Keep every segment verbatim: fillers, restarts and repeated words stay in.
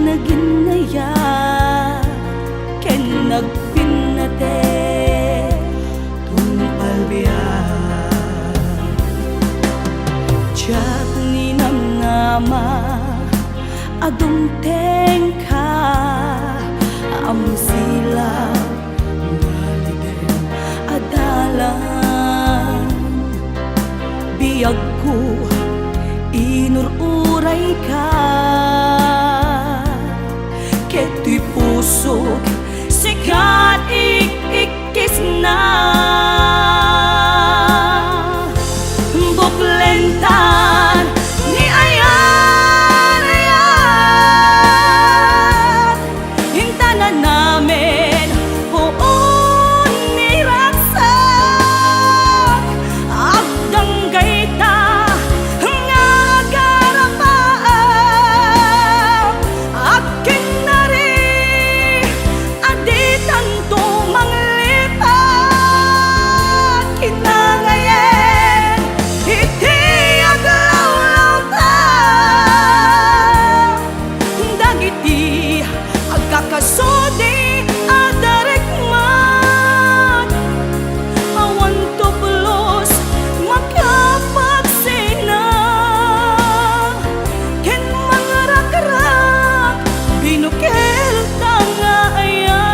Naginnayak ken nagpinnate, tungpal biag. Diak ninamnama a dumtengka, ammong silaw nga liden a dalan. Biagko, inur-urayka, ket ti pusok sika ti ik-ikkisna. Buklentan ni ayat-ayat, intanan amin puon ni ragsak. Agdanggayta nga agarapaam, agkinnari a ditanto manglipat. Kinangayen iti aglawlawta dagiti agkakasodi a darikmat. Awan tublos makapagsina ken mangrakrak, binukel ta nga ayat.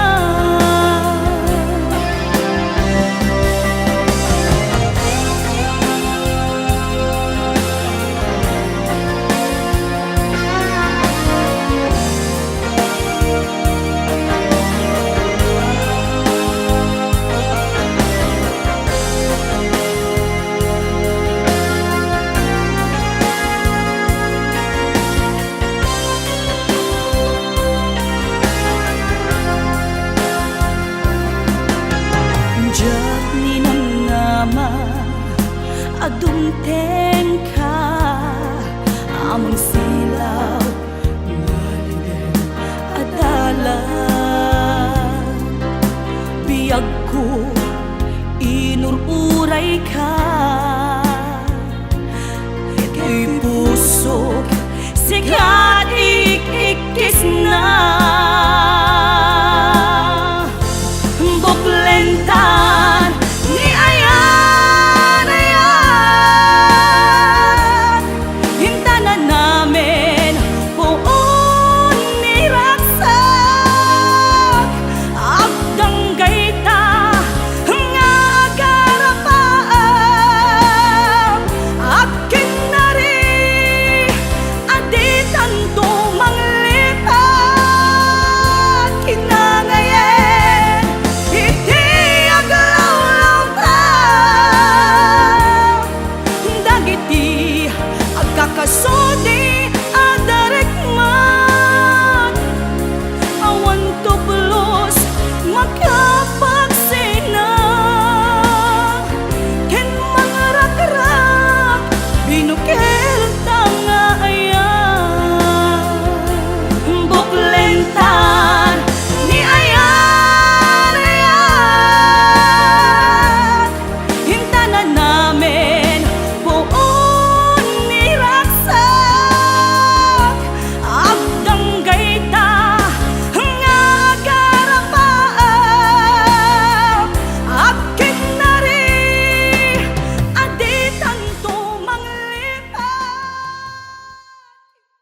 Diak ninamnama a dumtengka, ammong silaw nga liden a dalan. Biagko, inur-urayka, iti pusok sika ti ik-ikkisna.